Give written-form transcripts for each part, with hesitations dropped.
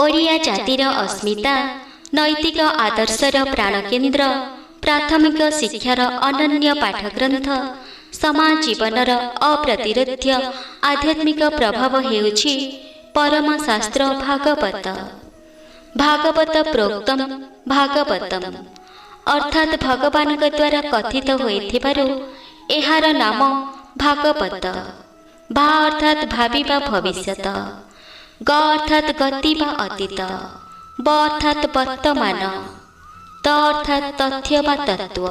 ଓଡ଼ିଆ ଜାତିର ଅସ୍ମିତା, ନୈତିକ ଆଦର୍ଶର ପ୍ରାଣକେନ୍ଦ୍ର, ପ୍ରାଥମିକ ଶିକ୍ଷାର ଅନନ୍ୟ ପାଠଗ୍ରନ୍ଥ, ସମାଜ ଜୀବନର ଅପ୍ରତିରୋଧ୍ୟ ଆଧ୍ୟାତ୍ମିକ ପ୍ରଭାବ ହେଉଛି ପରମ ଶାସ୍ତ୍ର ଭାଗବତ। ଭାଗବତ ପ୍ରୋକ୍ତମ ଭାଗବତମ, ଅର୍ଥାତ୍ ଭଗବାନଙ୍କ ଦ୍ୱାରା କଥିତ ହୋଇଥିବାରୁ ଏହାର ନାମ ଭାଗବତ। ଭା ଅର୍ଥାତ୍ ଭାବିବା ଭବିଷ୍ୟତ, ଗ ଅର୍ଥାତ୍ ଗତି ବା ଅତୀତ, ବ ଅର୍ଥାତ୍ ବର୍ତ୍ତମାନ, ତ ଅର୍ଥାତ୍ ତଥ୍ୟ ବା ତତ୍ତ୍ୱ।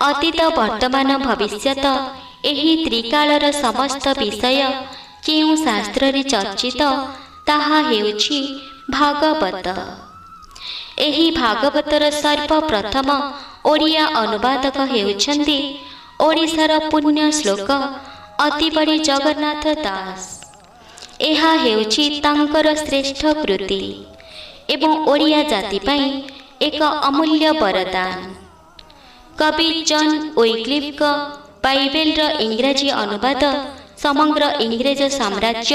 ଅତୀତ, ବର୍ତ୍ତମାନ, ଭବିଷ୍ୟତ ଏହି ତ୍ରିକାଳର ସମସ୍ତ ବିଷୟ ଯେଉଁ ଶାସ୍ତ୍ରରେ ଚର୍ଚ୍ଚିତ, ତାହା ହେଉଛି ଭାଗବତ। ଏହି ଭାଗବତର ସର୍ବପ୍ରଥମ ଓଡ଼ିଆ ଅନୁବାଦକ ହେଉଛନ୍ତି ଓଡ଼ିଶାର ପୁଣ୍ୟ ଶ୍ଲୋକ ଅତିବଡ଼ି ଜଗନ୍ନାଥ ଦାସ। ଏହା ହେଉଛି ତାଙ୍କର ଶ୍ରେଷ୍ଠ କୃତି ଏବଂ ଓଡ଼ିଆ ଜାତି ପାଇଁ ଏକ ଅମୂଲ୍ୟ ବରଦାନ। କବି ଜନ୍ ୱିକ୍ଲିଫଙ୍କ ବାଇବେଲର ଇଂରାଜୀ ଅନୁବାଦ ସମଗ୍ର ଇଂରେଜ ସାମ୍ରାଜ୍ୟ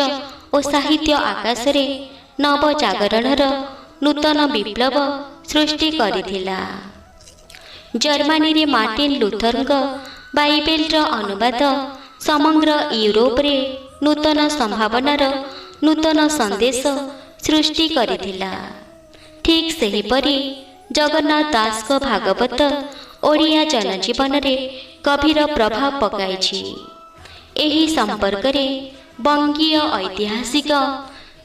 ଓ ସାହିତ୍ୟ ଆକାଶରେ ନବଜାଗରଣର ନୂତନ ବିପ୍ଳବ ସୃଷ୍ଟି କରିଥିଲା। ଜର୍ମାନୀରେ ମାର୍ଟିନ ଲୁଥରଙ୍କ ବାଇବେଲର ଅନୁବାଦ ସମଗ୍ର ୟୁରୋପରେ ନୂତନ ସମ୍ଭାବନାର ନୂତନ ସନ୍ଦେଶ ସୃଷ୍ଟି କରିଥିଲା। ଠିକ୍ ସେହିପରି ଜଗନ୍ନାଥ ଦାସଙ୍କ ଭାଗବତ ଓଡ଼ିଆ ଜନଜୀବନରେ ଗଭୀର ପ୍ରଭାବ ପକାଇଛି। ଏହି ସମ୍ପର୍କରେ ବଙ୍ଗୀୟ ଐତିହାସିକ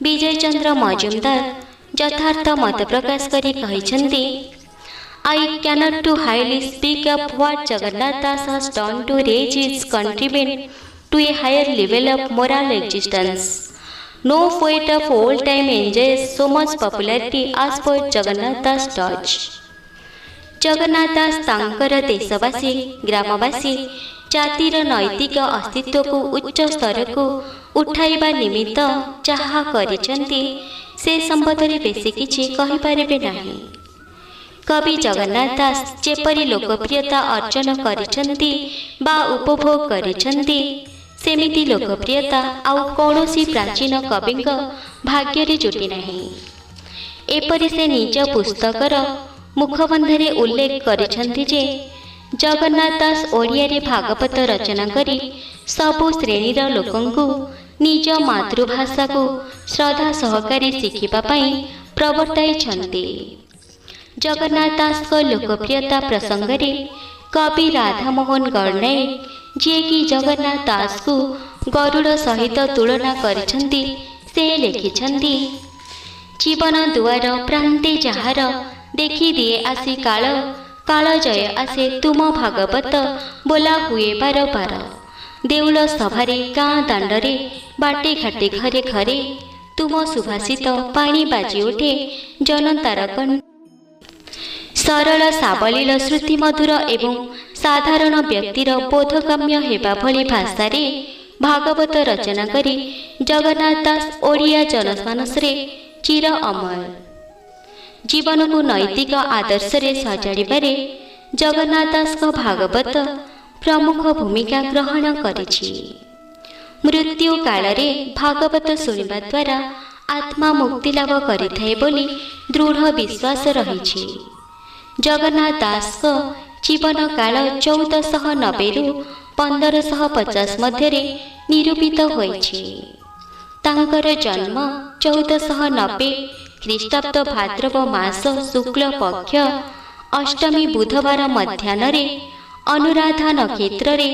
ବିଜୟଚନ୍ଦ୍ର ମଜୁମଦାର ଯଥାର୍ଥ ମତ ପ୍ରକାଶ କରି କହିଛନ୍ତି, I cannot too highly speak of what Jagannath Das has done to raise his countrymen to a higher level of moral existence. No poet of old time enjoys so much popularity as poet Jagannath Das does. Jagannath Das ତାଙ୍କର ଦେଶବାସୀ, ଗ୍ରାମବାସୀ, ଜାତିର ନୈତିକ ଅସ୍ତିତ୍ୱକୁ ଉଚ୍ଚ ସ୍ତରକୁ ଉଠାଇବା ନିମିତ୍ତ ଯାହା କରିଛନ୍ତି, ସେ ସମ୍ବନ୍ଧରେ ବେଶୀ କିଛି କହିପାରିବେ ନାହିଁ। କବି ଜଗନ୍ନାଥ ଦାସ ଯେପରି ଲୋକପ୍ରିୟତା ଅର୍ଜନ କରିଛନ୍ତି ବା ଉପଭୋଗ କରିଛନ୍ତି, ସେମିତି ଲୋକପ୍ରିୟତା ଆଉ କୌଣସି ପ୍ରାଚୀନ କବିଙ୍କ ଭାଗ୍ୟରେ ଜୁଟି ନାହିଁ। ଏପରି ସେ ନିଜ ପୁସ୍ତକର ମୁଖବନ୍ଧରେ ଉଲ୍ଲେଖ କରିଛନ୍ତି ଯେ ଜଗନ୍ନାଥ ଦାସ ଓଡ଼ିଆରେ ଭାଗବତ ରଚନା କରି ସବୁ ଶ୍ରେଣୀର ଲୋକଙ୍କୁ ନିଜ ମାତୃଭାଷାକୁ ଶ୍ରଦ୍ଧା ସହକାରେ ଶିଖିବା ପାଇଁ ପ୍ରବର୍ତ୍ତାଇଛନ୍ତି। ଜଗନ୍ନାଥ ଦାସଙ୍କ ଲୋକପ୍ରିୟତା ପ୍ରସଙ୍ଗରେ କବି ରାଧାମୋହନ ଗଡ଼ନାୟକ, ଯିଏକି ଜଗନ୍ନାଥ ଦାସଙ୍କୁ ଗରୁଡ଼ ସହିତ ତୁଳନା କରିଛନ୍ତି, ସେ ଲେଖିଛନ୍ତି, ଜୀବନ ଦୁଆର ପ୍ରାନ୍ତେ ଯାହାର ଦେଖିଦିଏ ଆସି କାଳ, କାଳ ଜୟ ଆସେ ତୁମ ଭାଗବତ ବୋଲା ହୁଏ ବାର ବାର। ଦେଉଳ ସଭାରେ, ଗାଁ ଦାଣ୍ଡରେ, ବାଟେ ଘାଟେ, ଘରେ ଘରେ ତୁମ ସୁଭାଷିତ ବାଣୀ ବାଜି ଉଠେ ଜନତାର କଣ୍ଠ। ସରଳ, ସାବଲୀଳ, ଶ୍ରୁତିମଧୁର ଏବଂ ସାଧାରଣ ବ୍ୟକ୍ତିର ବୋଧଗମ୍ୟ ହେବା ଭଳି ଭାଷାରେ ଭାଗବତ ରଚନା କରି ଜଗନ୍ନାଥ ଦାସ ଓଡ଼ିଆ ଜନମାନସରେ ଚିର ଅମର। ଜୀବନକୁ ନୈତିକ ଆଦର୍ଶରେ ସଜାଡ଼ିବାରେ ଜଗନ୍ନାଥ ଦାସଙ୍କ ଭାଗବତ ପ୍ରମୁଖ ଭୂମିକା ଗ୍ରହଣ କରିଛି। ମୃତ୍ୟୁ କାଳରେ ଭାଗବତ ଶୁଣିବା ଦ୍ୱାରା ଆତ୍ମା ମୁକ୍ତି ଲାଭ କରିଥାଏ ବୋଲି ଦୃଢ଼ ବିଶ୍ୱାସ ରହିଛି। ଜଗନ୍ନାଥ ଦାସଙ୍କ ଜୀବନ କାଳ 1490ରୁ 1550 ମଧ୍ୟରେ ନିରୂପିତ ହୋଇଛି। ତାଙ୍କର ଜନ୍ମ 1490 ଖ୍ରୀଷ୍ଟାବ୍ଦ ଭାଦ୍ରବ ମାସ ଶୁକ୍ଳ ପକ୍ଷ ଅଷ୍ଟମୀ ବୁଧବାର ମଧ୍ୟାହ୍ନରେ ଅନୁରାଧା ନକ୍ଷତ୍ରରେ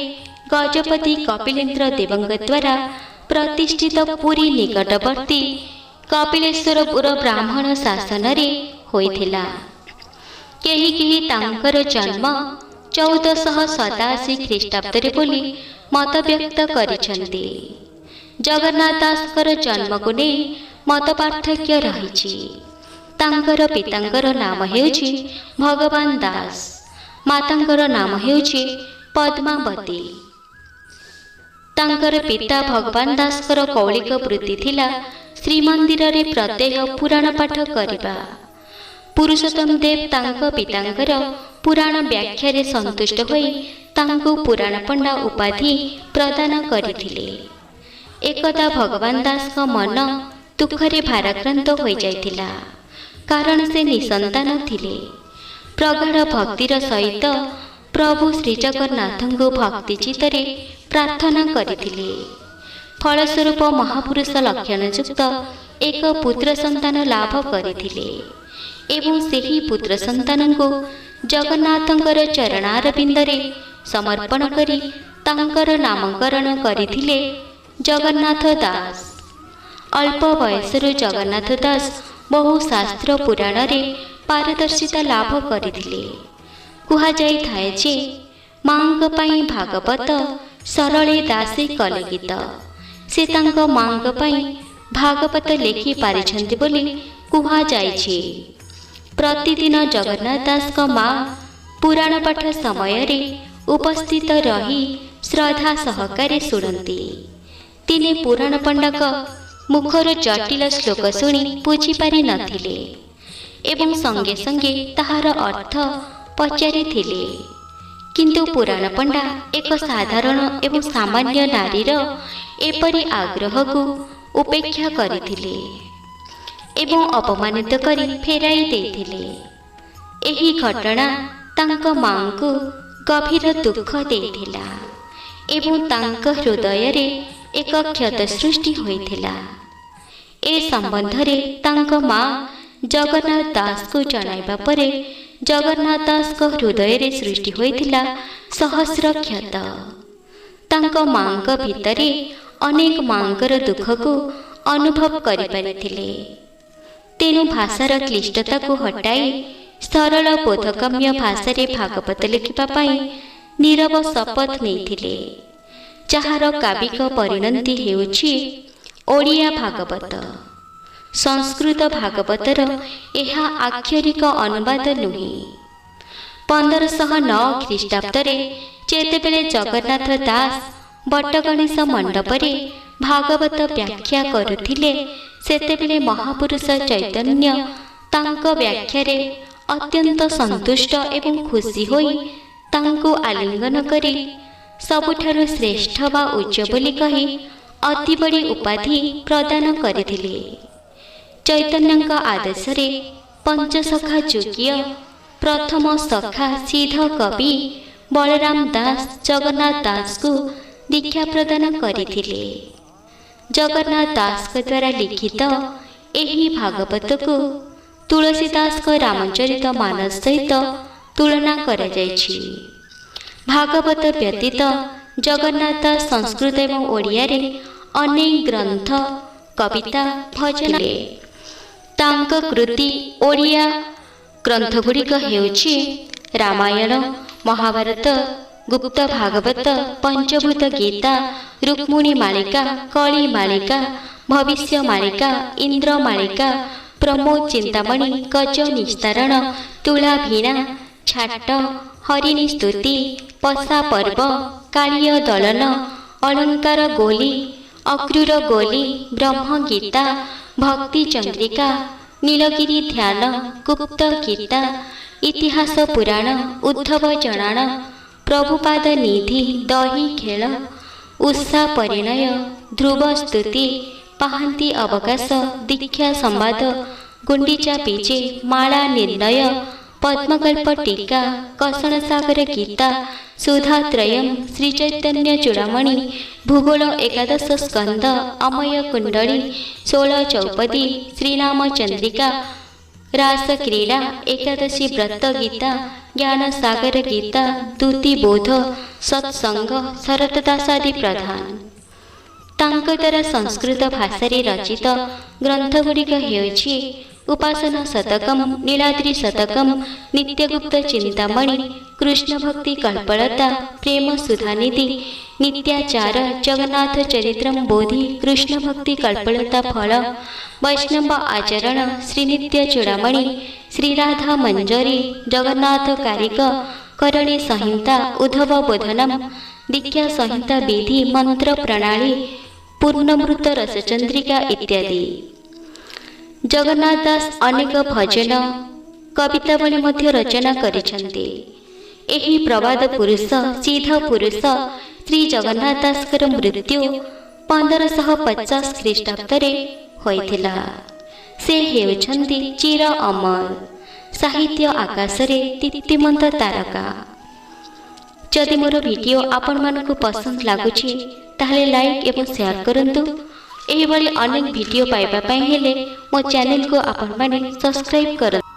ଗଜପତି କପିଲେନ୍ଦ୍ର ଦେବଙ୍କ ଦ୍ୱାରା ପ୍ରତିଷ୍ଠିତ ପୁରୀ ନିକଟବର୍ତ୍ତୀ କପିଳେଶ୍ୱରପୁର ବ୍ରାହ୍ମଣ ଶାସନରେ ହୋଇଥିଲା। କେହି କେହି ତାଙ୍କର ଜନ୍ମ 1487 ଖ୍ରୀଷ୍ଟାବ୍ଦରେ ବୋଲି ମତବ୍ୟକ୍ତ କରିଛନ୍ତି। ଜଗନ୍ନାଥ ଦାସଙ୍କର ଜନ୍ମକୁ ନେଇ ମତପାର୍ଥକ୍ୟ ରହିଛି। ତାଙ୍କର ପିତାଙ୍କର ନାମ ହେଉଛି ଭଗବାନ ଦାସ, ମାତାଙ୍କର ନାମ ହେଉଛି ପଦ୍ମାବତୀ। ତାଙ୍କର ପିତା ଭଗବାନ ଦାସଙ୍କର କୌଳିକ ବୃତ୍ତି ଥିଲା ଶ୍ରୀମନ୍ଦିରରେ ପ୍ରତ୍ୟହ ପୁରାଣ ପାଠ କରିବା। ପୁରୁଷୋତ୍ତମ ଦେବ ତାଙ୍କ ପିତାଙ୍କର ପୁରାଣ ବ୍ୟାଖ୍ୟାରେ ସନ୍ତୁଷ୍ଟ ହୋଇ ତାଙ୍କୁ ପୁରାଣ ପଣ୍ଡା ଉପାଧି ପ୍ରଦାନ କରିଥିଲେ। ଏକଦା ଭଗବାନ ଦାସଙ୍କ ମନ ଦୁଃଖରେ ଭାରାକ୍ରାନ୍ତ ହୋଇଯାଇଥିଲା, କାରଣ ସେ ନିସନ୍ତାନ ଥିଲେ। ପ୍ରଗାଢ଼ ଭକ୍ତିର ସହିତ ପ୍ରଭୁ ଶ୍ରୀଜଗନ୍ନାଥଙ୍କୁ ଭକ୍ତିଚିତ୍ତରେ ପ୍ରାର୍ଥନା କରିଥିଲେ। ଫଳସ୍ୱରୂପ ମହାପୁରୁଷ ଲକ୍ଷଣଯୁକ୍ତ ଏକ ପୁତ୍ର ସନ୍ତାନ ଲାଭ କରିଥିଲେ ଏବଂ ସେହି ପୁତ୍ର ସନ୍ତାନଙ୍କୁ ଜଗନ୍ନାଥଙ୍କର ଚରଣାରବିନ୍ଦରେ ସମର୍ପଣ କରି ତାଙ୍କର ନାମକରଣ କରିଥିଲେ ଜଗନ୍ନାଥ ଦାସ। ଅଳ୍ପ ବୟସରୁ ଜଗନ୍ନାଥ ଦାସ ବହୁ ଶାସ୍ତ୍ର ପୁରାଣରେ ପାରଦର୍ଶିତା ଲାଭ କରିଥିଲେ। କୁହାଯାଇଥାଏ ଯେ ମାଙ୍କ ପାଇଁ ଭାଗବତ ସରଳେ ଦାସେ କଲେ ଗୀତ। ସେ ତାଙ୍କ ମାଙ୍କ ପାଇଁ ଭାଗବତ ଲେଖି ପାରିଛନ୍ତି ବୋଲି କୁହାଯାଇଛି। ପ୍ରତିଦିନ ଜଗନ୍ନାଥ ଦାସଙ୍କ ମା ପୁରାଣ ପାଠ ସମୟରେ ଉପସ୍ଥିତ ରହି ଶ୍ରଦ୍ଧା ସହକାରେ ଶୁଣନ୍ତି। ଦିନେ ପୁରାଣ ପଣ୍ଡାଙ୍କ ମୁଖରୁ ଜଟିଳ ଶ୍ଲୋକ ଶୁଣି ବୁଝିପାରି ନଥିଲେ ଏବଂ ସଙ୍ଗେ ସଙ୍ଗେ ତାହାର ଅର୍ଥ ପଚାରିଥିଲେ। କିନ୍ତୁ ପୁରାଣ ପଣ୍ଡା ଏକ ସାଧାରଣ ଏବଂ ସାମାନ୍ୟ ନାରୀର ଏପରି ଆଗ୍ରହକୁ ଉପେକ୍ଷା କରିଥିଲେ ଏବଂ ଅପମାନିତ କରି ଫେରାଇ ଦେଇଥିଲେ। ଏହି ଘଟଣା ତାଙ୍କ ମାଙ୍କୁ ଗଭୀର ଦୁଃଖ ଦେଇଥିଲା ଏବଂ ତାଙ୍କ ହୃଦୟରେ ଏକ କ୍ଷତ ସୃଷ୍ଟି ହୋଇଥିଲା। ଏ ସମ୍ବନ୍ଧରେ ତାଙ୍କ ମା ଜଗନ୍ନାଥ ଦାସଙ୍କୁ ଜଣାଇବା ପରେ ଜଗନ୍ନାଥ ଦାସଙ୍କ ହୃଦୟରେ ସୃଷ୍ଟି ହୋଇଥିଲା ସହସ୍ର କ୍ଷତ। ତାଙ୍କ ମାଙ୍କ ଭିତରେ ଅନେକ ମାଙ୍କର ଦୁଃଖକୁ ଅନୁଭବ କରିପାରିଥିଲେ। ତେଣୁ ଭାଷାର କ୍ଲିଷ୍ଟତାକୁ ହଟାଇ ସରଳ ବୋଧଗମ୍ୟ ଭାଷାରେ ଭାଗବତ ଲେଖିବା ପାଇଁ ନୀରବ ଶପଥ ନେଇଥିଲେ, ଯାହାର କାବ୍ୟିକ ପରିଣତି ହେଉଛି ଓଡ଼ିଆ ଭାଗବତ। ସଂସ୍କୃତ ଭାଗବତର ଏହା ଆକ୍ଷରିକ ଅନୁବାଦ ନୁହେଁ। 1509 ଖ୍ରୀଷ୍ଟାବ୍ଦରେ ଯେତେବେଳେ ଜଗନ୍ନାଥ ଦାସ ବଟଗଣେଶ ମଣ୍ଡପରେ ଭାଗବତ ବ୍ୟାଖ୍ୟା କରୁଥିଲେ, ସେତେବେଳେ ମହାପୁରୁଷ ଚୈତନ୍ୟ ତାଙ୍କ ବ୍ୟାଖ୍ୟାରେ ଅତ୍ୟନ୍ତ ସନ୍ତୁଷ୍ଟ ଏବଂ ଖୁସି ହୋଇ ତାଙ୍କୁ ଆଲିଙ୍ଗନ କରି ସବୁଠାରୁ ଶ୍ରେଷ୍ଠ ବା ଉଚ୍ଚ ବୋଲି କହି ଅତିବଡ଼ି ଉପାଧି ପ୍ରଦାନ କରିଥିଲେ। ଚୈତନ୍ୟଙ୍କ ଆଦେଶରେ ପଞ୍ଚସଖା ଯୁଗୀୟ ପ୍ରଥମ ସଖା ସିଦ୍ଧ କବି ବଳରାମ ଦାସ ଜଗନ୍ନାଥ ଦାସଙ୍କୁ ଦୀକ୍ଷା ପ୍ରଦାନ କରିଥିଲେ। ଜଗନ୍ନାଥ ଦାସଙ୍କ ଦ୍ୱାରା ଲିଖିତ ଏହି ଭାଗବତକୁ ତୁଳସୀ ଦାସଙ୍କ ରାମଚରିତ ମାନସ ସହିତ ତୁଳନା କରାଯାଇଛି। ଭାଗବତ ବ୍ୟତୀତ ଜଗନ୍ନାଥ ଦାସ ସଂସ୍କୃତ ଏବଂ ଓଡ଼ିଆରେ ଅନେକ ଗ୍ରନ୍ଥ, କବିତା, ଭଜନ। ତାଙ୍କ କୃତି ଓଡ଼ିଆ ଗ୍ରନ୍ଥଗୁଡ଼ିକ ହେଉଛି ରାମାୟଣ, ମହାଭାରତ, ଗୁପ୍ତ ଭାଗବତ, ପଞ୍ଚଭୂତ ଗୀତା, ରୁକ୍ମିଣୀ ମାଳିକା, କଳି ମାଳିକା, ଭବିଷ୍ୟ ମାଳିକା, ଇନ୍ଦ୍ର ମାଳିକା, ପ୍ରମୋଦ ଚିନ୍ତାମଣି, ଗଜ ନିସ୍ତାରଣ, ତୁଳା ଭିଣା, ଛାଟ, ହରିଣୀ ସ୍ତୁତି, ପଶା ପର୍ବ, କାଳୀୟ ଦଳନ, ଅଳଙ୍କାର ଗୋଲି, ଅକ୍ରୂର ଗୋଲି, ବ୍ରହ୍ମଗୀତା, ଭକ୍ତି ଚନ୍ଦ୍ରିକା, ନୀଳଗିରି ଧ୍ୟାନ, ଗୁପ୍ତ ଗୀତା, ଇତିହାସ ପୁରାଣ, ଉଦ୍ଧବ ଜଣାଣ, ପ୍ରଭୁପାଦ ନିଧି, ଦହି ଖେଳ, ଉଷା ପରିଣୟ, ଧ୍ରୁବ ସ୍ତୁତି, ପାହାନ୍ତି ଅବକାଶ, ଦୀକ୍ଷା ସମ୍ବାଦ, ଗୁଣ୍ଡିଚା ବିଜେ, ମାଳା ନିର୍ଣ୍ଣୟ, ପଦ୍ମକଳ୍ପ ଟୀକା, କଷଣ ସାଗର ଗୀତା, ସୁଧାତ୍ରୟମ୍, ଶ୍ରୀଚୈତନ୍ୟ ଚୂଡ଼ାମଣି, ଭୂଗୋଳ ଏକାଦଶ ସ୍କନ୍ଦ, ଅମୟ କୁଣ୍ଡଳୀ, ଷୋଳ ଚୌପଦୀ, ଶ୍ରୀରାମ ଚନ୍ଦ୍ରିକା, ରାସକ୍ରୀଡ଼ା, ଏକାଦଶୀ ବ୍ରତ ଗୀତା, ଜ୍ଞାନ ସାଗର ଗୀତା, ଦୁତିବୋଧ, ସତ୍ସଙ୍ଗ, ଶରତ ଦାସ ଆଦି ପ୍ରଧାନ। ତାଙ୍କ ଦ୍ୱାରା ସଂସ୍କୃତ ଭାଷାରେ ରଚିତ ଗ୍ରନ୍ଥଗୁଡ଼ିକ ହେଉଛି ଉପାସନା ଶତକମ୍, ନୀଳାଦ୍ରି ଶତକମ୍, ନିତ୍ୟଗୁପ୍ତ ଚିନ୍ତାମଣି, କୃଷ୍ଣ ଭକ୍ତି କଳ୍ପଲତା, ପ୍ରେମ ସୁଧାନିଧି, ନିତ୍ୟାଚାର, ଜଗନ୍ନାଥ ଚରିତ୍ରମ ବୋଧି, କୃଷ୍ଣ ଭକ୍ତି କଳ୍ପଲତା ଫଳ, ବୈଷ୍ଣବ ଆଚରଣ, ଶ୍ରୀନିତ୍ୟ ଚୂଡ଼ାମଣି, ଶ୍ରୀରାଧା ମଞ୍ଜରୀ, ଜଗନ୍ନାଥ କାରିକ, କରଣୀ ସଂହିତା, ଉଦ୍ଧବ ବୋଧନମ, ଦୀକ୍ଷା ସଂହିତା ବିଧି, ମନ୍ତ୍ର ପ୍ରଣାଳୀ, ପୂର୍ଣ୍ଣମୃତ ରସଚନ୍ଦ୍ରିକା ଇତ୍ୟାଦି। ଜଗନ୍ନାଥ ଦାସ ଅନେକ ଭଜନ, କବିତାବଳୀ ମଧ୍ୟ ରଚନା କରିଛନ୍ତି। ଏହି ପ୍ରବାଦ ପୁରୁଷ, ସିଦ୍ଧ ପୁରୁଷ ଶ୍ରୀ ଜଗନ୍ନାଥ ଦାସଙ୍କର ମୃତ୍ୟୁ 1550 ଖ୍ରୀଷ୍ଟାବ୍ଦରେ ହୋଇଥିଲା। ହୋଇଥିଲା। ସେ ହେଉଛନ୍ତି ଚିର ଅମର, ସାହିତ୍ୟ ଆକାଶରେ ଦୀପ୍ତିମନ୍ତ ତାରକା। ଯଦି ମୋର ଭିଡ଼ିଓ ଆପଣମାନଙ୍କୁ ପସନ୍ଦ ଲାଗୁଛି, ତାହେଲେ ଲାଇକ୍ ଏବଂ ସେୟାର କରନ୍ତୁ। ଏହିଭଳି ଅନେକ ଭିଡ଼ିଓ ପାଇବା ପାଇଁ ହେଲେ ମୋ ଚ୍ୟାନେଲକୁ ଆପଣମାନେ ସବସ୍କ୍ରାଇବ୍ କରନ୍ତୁ।